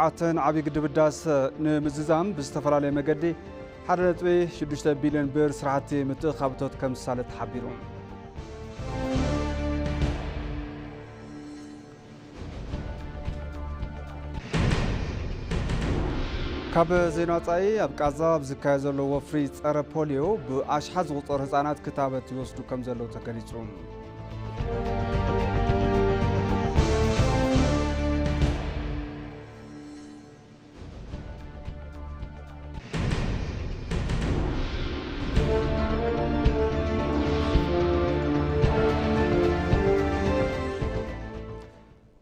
ኣተን ዓብዪ ግድብ ህዳሰ ንምዝዛም ብዝተፈላለየ መገዲ ሓደ ነጥቢ ሽዱሽተ ቢልዮን ብር ስራሕቲ ምትእኻብ እቶት ከም ዝሳለጥ ተሓቢሩ። ካብ ዜና ወጻኢ፣ ኣብ ቃዛ ኣብ ዝካየድ ዘሎ ወፍሪ ጸረ ፖሊዮ ብኣሽሓት ዝቑጸሩ ህጻናት ክታበት ይወስዱ ከም ዘለዉ ተገሊጹ።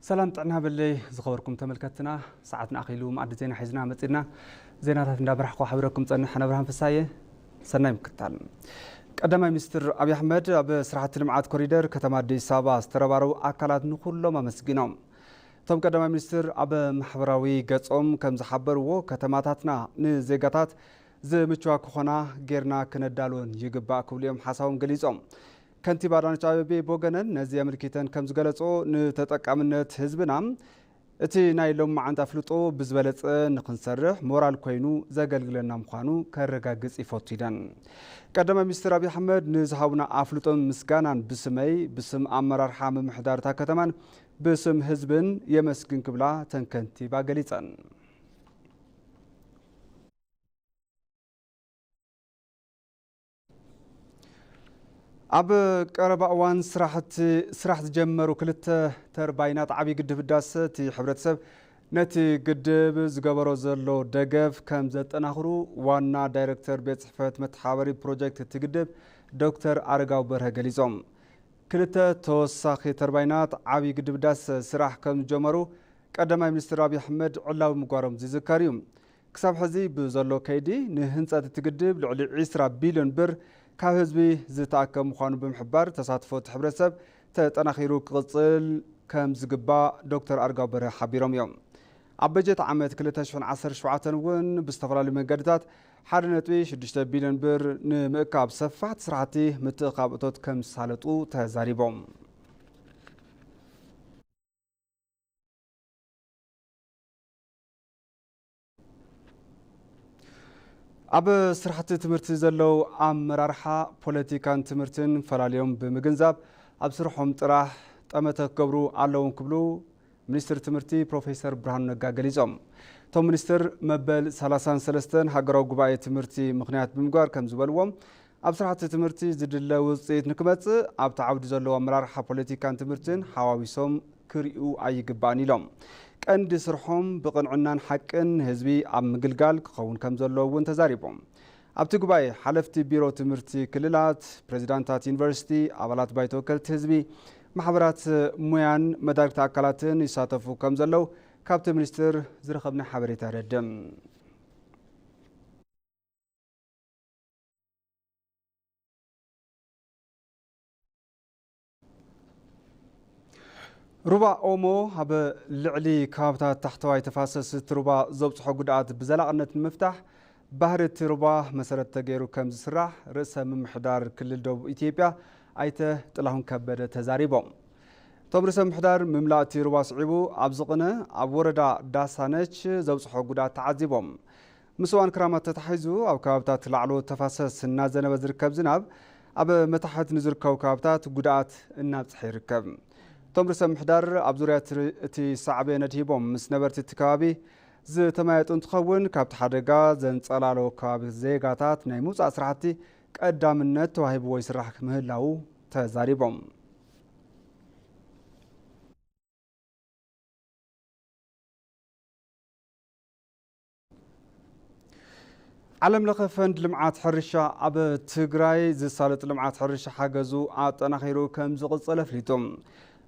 ሰላም ጥዕና በለይ ዝኸበርኩም ተመልከትና፣ ሰዓትና ኣኺሉ መኣዲ ዜና ሒዝና መጺና። ዜናታት እንዳብራሕኩ ሓቢረኩም ጸንሕ ኣነ ብርሃን ፍሳየ። ሰናይ ምክታል። ቀዳማይ ሚኒስትር ኣብይ ኣሕመድ ኣብ ስራሕቲ ልምዓት ኮሪደር ከተማ ኣዲስ ኣበባ ዝተረባረቡ ኣካላት ንኹሎም ኣመስጊኖም። እቶም ቀዳማይ ሚኒስትር ኣብ ማሕበራዊ ገጾም ከም ዝሓበርዎ፣ ከተማታትና ንዜጋታት ዝምችዋ ክኾና ጌርና ክነዳልወን ይግባእ ክብሉ እዮም ሓሳቦም ገሊጾም። ከንቲባ ኣዳነች ኣቤቤ ብወገነን ነዚ ኣመልኪተን ከም ዝገለጾ፣ ንተጠቃምነት ህዝብና እቲ ናይ ሎሚ መዓንጣ ኣፍልጦ ብዝበለጸ ንኽንሰርሕ ሞራል ኮይኑ ዘገልግለና ምዃኑ ከረጋግጽ ይፈቱ ኢለን። ቀዳማይ ሚኒስትር ኣብይ ኣሕመድ ንዝሃቡና ኣፍልጦን ምስጋናን ብስመይ፣ ብስም ኣመራርሓ ምምሕዳር እታ ከተማን ብስም ህዝብን የመስግን ክብላ እተን ከንቲባ ገሊጸን። ኣብ ቀረባ እዋን ስራሕቲ፣ ስራሕ ዝጀመሩ ክልተ ተርባይናት ዓብዪ ግድብ ህዳሰ እቲ ሕብረተሰብ ነቲ ግድብ ዝገበሮ ዘሎ ደገፍ ከም ዘጠናኽሩ ዋና ዳይሬክተር ቤት ጽሕፈት መተሓባበሪ ፕሮጀክት እቲ ግድብ ዶክተር ኣረጋዊ በርሀ ገሊጾም። ክልተ ተወሳኺ ተርባይናት ዓብዪ ግድብ ህዳሰ ስራሕ ከም ዝጀመሩ ቀዳማይ ሚኒስትር ኣብይ ኣሕመድ ዕላዊ ምግባሮም ዝዝከር እዩ። ክሳብ ሕዚ ብዘሎ ከይዲ ንህንፀት እቲ ግድብ ልዕሊ ዕስራ ቢልዮን ብር ካብ ህዝቢ ዝተኣከበ ምዃኑ ብምሕባር፣ ተሳትፎ እቲ ሕብረተሰብ ተጠናኺሩ ክቕፅል ከም ዝግባእ ዶክተር ኣረጋዊ በርሀ ሓቢሮም እዮም። ኣብ በጀት ዓመት ክልተ ሽሕን ዓሰርተ ሸውዓተን እውን ብዝተፈላለዩ መንገድታት ሓደ ነጥቢ ሽዱሽተ ቢልዮን ብር ንምእካብ ሰፋሕቲ ስራሕቲ ምትእኻብ እቶት ከም ዝሳለጡ ተዛሪቦም። ኣብ ስራሕቲ ትምህርቲ ዘለዉ ኣመራርሓ ፖለቲካን ትምህርትን ፈላልዮም ብምግንዛብ ኣብ ስርሖም ጥራሕ ጠመተ ክገብሩ ኣለዎም ክብሉ ሚኒስትር ትምህርቲ ፕሮፌሰር ብርሃኑ ነጋ ገሊጾም። እቶም ሚኒስትር መበል ሰላሳን ሰለስተን ሃገራዊ ጉባኤ ትምህርቲ ምኽንያት ብምግባር ከም ዝበልዎም፣ ኣብ ስራሕቲ ትምህርቲ ዝድለ ውፅኢት ንክመፅእ ኣብቲ ዓውዲ ዘለዉ ኣመራርሓ ፖለቲካን ትምህርትን ሓዋዊሶም ክርእዩ ኣይግባእን ኢሎም። ቀንዲ ስርሖም ብቕንዕናን ሓቅን ንህዝቢ ኣብ ምግልጋል ክኸውን ከም ዘለዎ እውን ተዛሪቦም። ኣብቲ ጉባኤ ሓለፍቲ ቢሮ ትምህርቲ ክልላት፣ ፕሬዚዳንታት ዩኒቨርሲቲ፣ ኣባላት ባይቶ ወከልቲ ህዝቢ፣ ማሕበራት ሙያን መዳርግቲ ኣካላትን ይሳተፉ ከም ዘለዉ ካብቲ ሚኒስትር ዝረኸብና ሓበሬታ የረድእ። ሩባ ኦሞ ኣብ ልዕሊ ከባብታት ታሕተዋይ ተፋሰስ እቲ ሩባ ዘብፅሖ ጉድኣት ብዘላቕነት ንምፍታሕ ባህሪ እቲ ሩባ መሰረት ተገይሩ ከም ዝስራሕ ርእሰ ምምሕዳር ክልል ደቡብ ኢትዮጵያ ኣይተ ጥላሁን ከበደ ተዛሪቦም። እቶም ርእሰ ምምሕዳር፣ ምምላእ እቲ ሩባ ስዒቡ ኣብ ዝቕነ ኣብ ወረዳ ዳሳነች ዘብፅሖ ጉድኣት ተዓዚቦም። ምስ እዋን ክራማት ተታሒዙ ኣብ ከባብታት ላዕለዎት ተፋሰስ እናዘነበ ዝርከብ ዝናብ ኣብ መታሕት ንዝርከቡ ከባብታት ጉድኣት እናብፅሐ ይርከብ። እቶም ርእሰ ምምሕዳር ኣብ ዙርያ እቲ፣ እቲ ሳዕቤን ኣድሂቦም ምስ ነበርቲ እቲ ከባቢ ዝተመያየጡ እንትኸውን፣ ካብቲ ሓደጋ ዘንጸላሎ ከባቢ ዜጋታት ናይ ምውጻእ ስራሕቲ ቀዳምነት ተዋሂብዎ ይስራሕ ምህላዉ ተዛሪቦም። ዓለም ለኸ ፈንድ ልምዓት ሕርሻ ኣብ ትግራይ ዝሳለጥ ልምዓት ሕርሻ ሓገዙ ኣጠናኺሩ ከም ዝቕጽል ኣፍሊጡ።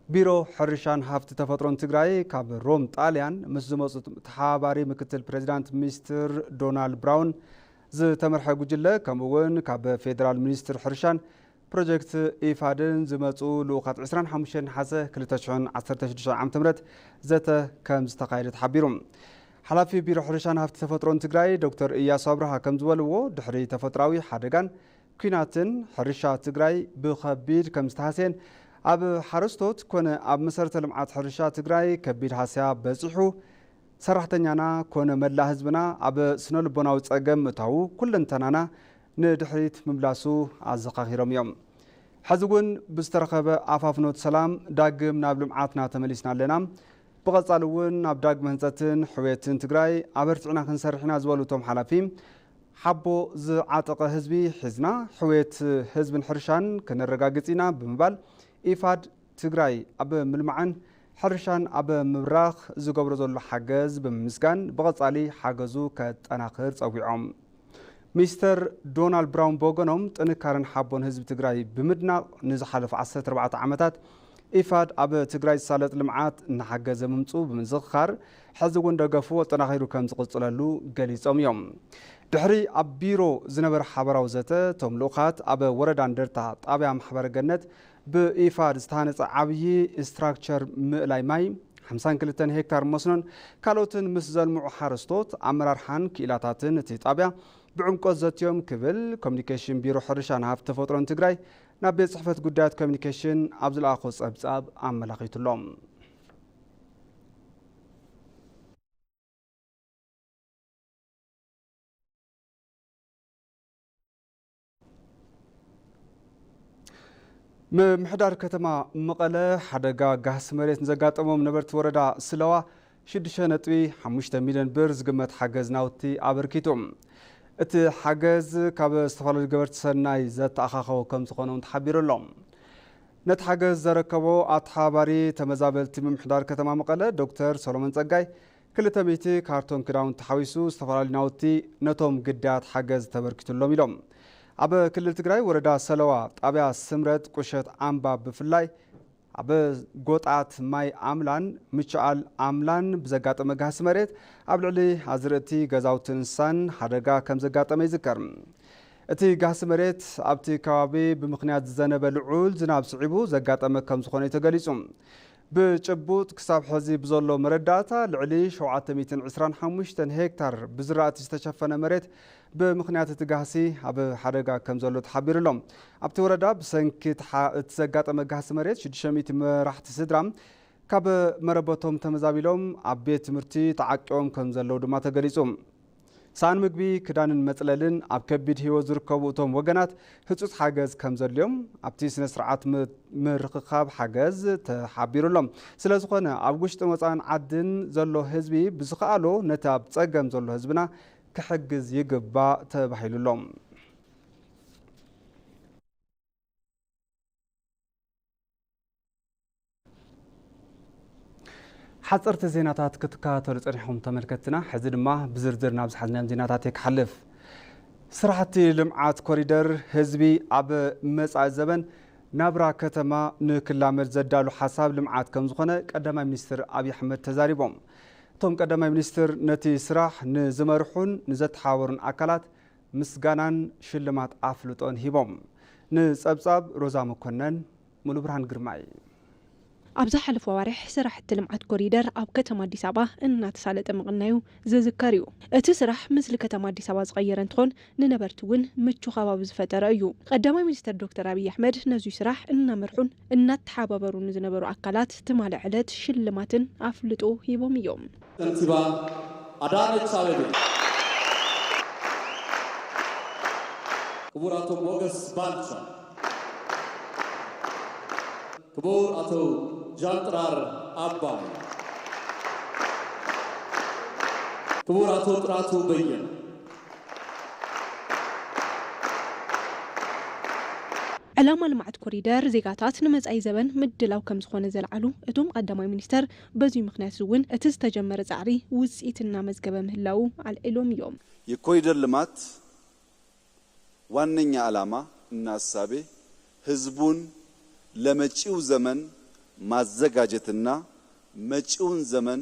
ቢሮ ሕርሻን ሃፍቲ ተፈጥሮን ትግራይ ካብ ሮም ጣልያን ምስ ዝመጹ ተሓባሪ ምክትል ፕሬዚዳንት ሚስትር ዶናልድ ብራውን ዝተመርሐ ጉጅለ፣ ከምኡ እውን ካብ ፌዴራል ሚኒስትር ሕርሻን ፕሮጀክት ኢፋድን ዝመጹ ልኡኻት ዕስራን ሓሙሽተን ነሓሰ ክልተ ሽሕን ዓሰርተ ሽዱሽተን ዓመተ ምህረት ዘተ ከም ዝተኻየደ ተሓቢሩ። ሓላፊ ቢሮ ሕርሻን ሃፍቲ ተፈጥሮን ትግራይ ዶክተር እያሱ ኣብርሃ ከም ዝበልዎ፣ ድሕሪ ተፈጥራዊ ሓደጋን ኲናትን ሕርሻ ትግራይ ብኸቢድ ከም ዝተሃስየን ኣብ ሓረስቶት ኮነ ኣብ መሰረተ ልምዓት ሕርሻ ትግራይ ከቢድ ሃስያ በፂሑ ሰራሕተኛና ኮነ መላእ ህዝብና ኣብ ስነ ልቦናዊ ጸገም ምእታዉ ኩለንተናና ንድሕሪት ምምላሱ ኣዘኻኺሮም እዮም። ሕዚ እውን ብዝተረኸበ ኣፋፍኖት ሰላም ዳግም ናብ ልምዓትና ተመሊስና ኣለና። ብቐጻሊ እውን ናብ ዳግመ ህንጸትን ሕውየትን ትግራይ ኣበርቲዕና ክንሰርሕ ኢና ዝበሉ እቶም ሓላፊ፣ ሓቦ ዝዓጠቐ ህዝቢ ሒዝና ሕውየት ህዝብን ሕርሻን ከነረጋግጽ ኢና ብምባል፣ ኢፋድ ትግራይ ኣብ ምልማዕን ሕርሻን ኣብ ምብራኽ ዝገብሮ ዘሎ ሓገዝ ብምምስጋን፣ ብቐጻሊ ሓገዙ ከጠናኽር ጸዊዖም። ሚስተር ዶናልድ ብራውን ብወገኖም፣ ጥንካረን ሓቦን ህዝቢ ትግራይ ብምድናቕ፣ ንዝሓለፉ ዓሰርተ ኣርባዕተ ዓመታት ኢፋድ ኣብ ትግራይ ዝሳለጥ ልምዓት እናሓገዘ ምምፁ ብምዝኽኻር፣ ሕዚ እውን ደገፉ ኣጠናኺሩ ከም ዝቕፅለሉ ገሊፆም እዮም። ድሕሪ ኣብ ቢሮ ዝነበረ ሓበራዊ ዘተ፣ እቶም ልኡኻት ኣብ ወረዳ እንደርታ ጣብያ ማሕበረ ገነት ብኢፋድ ዝተሃነፀ ዓብዪ ስትራክቸር ምእላይ ማይ፣ ሓምሳን ክልተን ሄክታር መስኖን ካልኦትን ምስ ዘልምዑ ሓረስቶት፣ ኣመራርሓን ክኢላታትን እቲ ጣብያ ብዕምቆት ዘትዮም ክብል ኮሚኒኬሽን ቢሮ ሕርሻን ሃፍቲ ተፈጥሮን ትግራይ ናብ ቤት ጽሕፈት ጉዳያት ኮሚኒኬሽን ኣብ ዝለኣኾ ጸብጻብ ኣመላኺቱሎም። ምምሕዳር ከተማ መቐለ ሓደጋ ጋህሲ መሬት ንዘጋጠሞም ነበርቲ ወረዳ ስለዋ ሽዱሽተ ነጥቢ ሓሙሽተ ሚልዮን ብር ዝግመት ሓገዝ ናውቲ ኣበርኪቱ። እቲ ሓገዝ ካብ ዝተፈላለዩ ገበርቲ ሰናይ ዘተኣኻኸቦ ከም ዝኾነ እውን ተሓቢሩ ኣሎ። ነቲ ሓገዝ ዘረከቦ ኣተሓባባሪ ተመዛበልቲ ምምሕዳር ከተማ መቐለ ዶክተር ሰሎሞን ጸጋይ፣ ክልተ ሚእቲ ካርቶን ክዳውንቲ ሓዊሱ ዝተፈላለዩ ናውቲ ነቶም ግዳያት ሓገዝ ተበርኪቱሎም ኢሎም። ኣብ ክልል ትግራይ ወረዳ ሰለዋ ጣብያ ስምረት ቁሸት ኣምባ ብፍላይ ኣብ ጎጣት ማይ ኣምላን ምችኣል ኣምላን ብዘጋጠመ ጋህሲ መሬት ኣብ ልዕሊ ኣዝርእቲ፣ ገዛውትን እንስሳን ሓደጋ ከም ዘጋጠመ ይዝከር። እቲ ጋህሲ መሬት ኣብቲ ከባቢ ብምኽንያት ዝዘነበ ልዑል ዝናብ ስዒቡ ዘጋጠመ ከም ዝኾነ እዩ ተገሊጹ። ብጭቡጥ ክሳብ ሕዚ ብዘሎ መረዳእታ ልዕሊ ሸውዓተ ሚእትን ዕስራን ሓሙሽተን ሄክታር ብዝራእቲ ዝተሸፈነ መሬት ብምኽንያት እቲ ጋህሲ ኣብ ሓደጋ ከም ዘሎ ተሓቢሩ ኣሎ። ኣብቲ ወረዳ ብሰንኪ እቲ ሓ-፣ እቲ ዘጋጠመ ጋህሲ መሬት ሽዱሽተ ሚእቲ መራሕቲ ስድራ ካብ መረበቶም ተመዛቢሎም ኣብ ቤት ትምህርቲ ተዓቂቦም ከም ዘለዉ ድማ ተገሊጹ። ሳእን ምግቢ፣ ክዳንን መጽለልን ኣብ ከቢድ ህይወት ዝርከቡ እቶም ወገናት ህጹጽ ሓገዝ ከም ዘድልዮም ኣብቲ ስነ ስርዓት ም-፣ ምርኽኻብ ሓገዝ ተሓቢሩ ኣሎ። ስለ ዝኾነ ኣብ ውሽጥን ወጻእን ዓድን ዘሎ ህዝቢ ብዝኸኣሎ ነቲ ኣብ ጸገም ዘሎ ህዝብና ክሕግዝ ይግባእ ተባሂሉ ኣሎ። ሓፀርቲ ዜናታት ክትከታተሉ ፀኒሕኹም ተመልከትና። ሕዚ ድማ ብዝርዝር ናብ ዝሓዝናዮም ዜናታት እየ ክሓልፍ። ስራሕቲ ልምዓት ኮሪደር ህዝቢ ኣብ መፃኢ ዘበን ናብራ ከተማ ንክላመድ ዘዳሉ ሓሳብ ልምዓት ከም ዝኾነ ቀዳማይ ሚኒስትር ኣብይ ኣሕመድ ተዛሪቦም። እቶም ቀዳማይ ሚኒስትር ነቲ ስራሕ ንዝመርሑን ንዘተሓባበሩን ኣካላት ምስጋናን ሽልማት ኣፍልጦን ሂቦም። ንጸብጻብ ሮዛ መኮነን፣ ሙሉብርሃን ግርማይ። ኣብ ዝሓለፉ ኣዋርሕ ስራሕቲ ልምዓት ኮሪደር ኣብ ከተማ ኣዲስ ኣበባ እናተሳለጠ ምቕናዩ ዝዝከር እዩ። እቲ ስራሕ ምስሊ ከተማ ኣዲስ ኣበባ ዝቐየረ እንትኾን፣ ንነበርቲ እውን ምቹ ከባቢ ዝፈጠረ እዩ። ቀዳማይ ሚኒስትር ዶክተር ኣብይ ኣሕመድ ነዙይ ስራሕ እናመርሑን እናተሓባበሩን ዝነበሩ ኣካላት ትማሊ ዕለት ሽልማትን ኣፍልጦ ሂቦም እዮም። ከንቲባ ኣዳነች ኣቤቤ፣ ክቡር ኣቶ ሞገስ ባልቻ፣ ክቡር ኣቶ ጃንጥራር ኣባይ፣ ክቡር ኣቶ ጥራቱ በየነ። ዕላማ ልምዓት ኮሪደር ዜጋታት ንመጻኢ ዘበን ምድላው ከም ዝኾነ ዘልዓሉ እቶም ቀዳማይ ሚኒስተር፣ በዚ ምኽንያት እውን እቲ ዝተጀመረ ጻዕሪ ውጽኢት እናመዝገበ ምህላዉ ኣልዒሎም እዮም። የኮሪደር ልማት ዋነኛ ዓላማ እና እሳቤ ህዝቡን ለመጪው ዘመን ማዘጋጀትና መጪውን ዘመን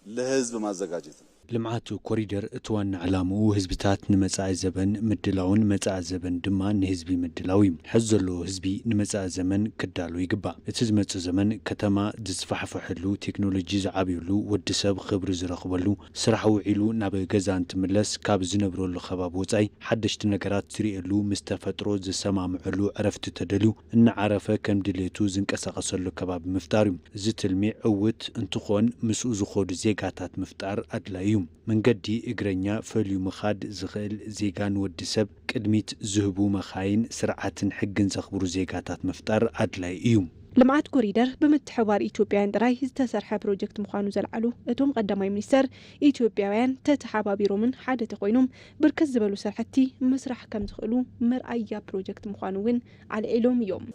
ለህዝብ ማዘጋጀት ነው። ልምዓት ኮሪደር እቲ ዋና ዕላምኡ ህዝብታት ንመጻኢ ዘበን ምድላውን መጻኢ ዘበን ድማ ንህዝቢ ምድላው እዩ። ሕዚ ዘሎ ህዝቢ ንመጻኢ ዘመን ክዳሎ ይግባእ። እቲ ዝመጽእ ዘመን ከተማ ዝስፋሕፍሐሉ፣ ቴክኖሎጂ ዝዓብየሉ፣ ወዲ ሰብ ክብሪ ዝረኽበሉ፣ ስራሕ ውዒሉ ናብ ገዛ እንትምለስ ካብ ዝነብረሉ ከባቢ ወጻኢ ሓደሽቲ ነገራት ዝርእየሉ፣ ምስ ተፈጥሮ ዝሰማምዐሉ፣ ዕረፍቲ ተደልዩ እናዓረፈ ከም ድሌቱ ዝንቀሳቐሰሉ ከባቢ ምፍጣር እዩ። እዚ ትልሚ ዕውት እንትኾን ምስኡ ዝኾዱ ዜጋ ፋብሪካታት ምፍጣር ኣድላዩ እዩ። መንገዲ እግረኛ ፈልዩ ምኻድ ዝኽእል ዜጋ፣ ንወዲ ሰብ ቅድሚት ዝህቡ መኻይን፣ ስርዓትን ሕግን ዘኽብሩ ዜጋታት ምፍጣር ኣድላዩ እዩ። ልምዓት ኮሪደር ብምትሕብባር ኢትዮጵያውያን ጥራይ ዝተሰርሐ ፕሮጀክት ምዃኑ ዘልዓሉ እቶም ቀዳማይ ሚኒስተር፣ ኢትዮጵያውያን ተተሓባቢሮምን ሓደ ተኾይኖም ብርክት ዝበሉ ስራሕቲ ምስራሕ ከም ዝኽእሉ መርኣያ ፕሮጀክት ምዃኑ እውን ኣልዒሎም እዮም።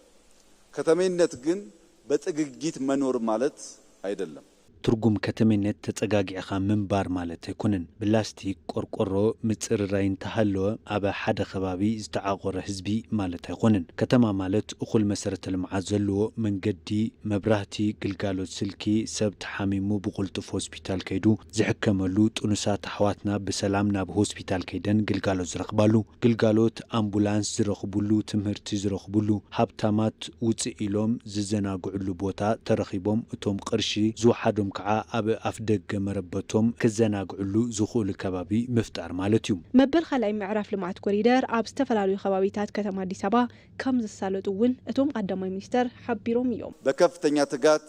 ከተሜነት ግን በጥግጊት መኖር ማለት ኣይደለም። ትርጉም ከተሜነት ተጸጋጊዕኻ ምንባር ማለት ኣይኮነን። ብላስቲክ፣ ቆርቆሮ ምጽርራይ እንተሃለወ ኣብ ሓደ ከባቢ ዝተዓቆረ ህዝቢ ማለት ኣይኮነን። ከተማ ማለት እኹል መሰረተ ልምዓት ዘለዎ መንገዲ፣ መብራህቲ፣ ግልጋሎት ስልኪ፣ ሰብ ተሓሚሙ ብቕልጡፍ ሆስፒታል ከይዱ ዝሕከመሉ፣ ጥኑሳት ኣሕዋትና ብሰላም ናብ ሆስፒታል ከይደን ግልጋሎት ዝረኽባሉ፣ ግልጋሎት ኣምቡላንስ ዝረኽቡሉ፣ ትምህርቲ ዝረኽቡሉ፣ ሃብታማት ውፅእ ኢሎም ዝዘናግዕሉ ቦታ ተረኺቦም፣ እቶም ቅርሺ ዝወሓዶም ከዓ ኣብ ኣፍደገ መረበቶም ክዘናግዕሉ ዝኽእሉ ከባቢ ምፍጣር ማለት እዩ። መበል ካልኣይ ምዕራፍ ልምዓት ኮሪደር ኣብ ዝተፈላለዩ ከባቢታት ከተማ ኣዲስ ኣበባ ከም ዝሳለጡ እውን እቶም ቀዳማይ ሚኒስተር ሓቢሮም እዮም። በከፍተኛ ትጋት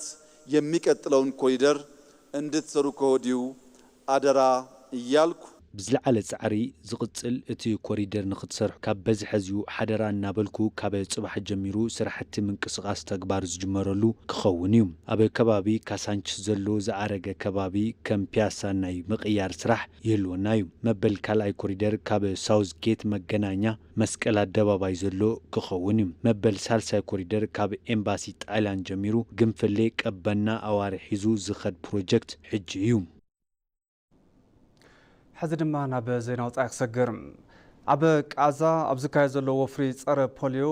የሚቀጥለውን ኮሪደር እንድትሰሩ ከወዲሁ ኣደራ እያልኩ፣ ብዝለዓለ ጻዕሪ ዝቕጽል፣ እቲ ኮሪደር ንኽትሰርሑ ካብ በዝሐ እዚኡ ሓደራ እናበልኩ፣ ካብ ጽባሕ ጀሚሩ ስራሕቲ ምንቅስቓስ ተግባር ዝጅመረሉ ክኸውን እዩ። ኣብ ከባቢ ካሳንችስ ዘሎ ዝኣረገ ከባቢ ከም ፒያሳ ናይ ምቕያር ስራሕ ይህልወና እዩ። መበል ካልኣይ ኮሪደር ካብ ሳውዝ ጌት መገናኛ መስቀል ኣደባባይ ዘሎ ክኸውን እዩ። መበል ሳልሳይ ኮሪደር ካብ ኤምባሲ ጣልያን ጀሚሩ ግንፍሌ ቀበና ኣዋሪ ሒዙ ዝኸድ ፕሮጀክት ሕጂ እዩ። ሕዚ ድማ ናብ ዜና ወፃኢ ክሰግር። ኣብ ቃዛ ኣብ ዝካየድ ዘሎ ወፍሪ ፀረ ፖሊዮ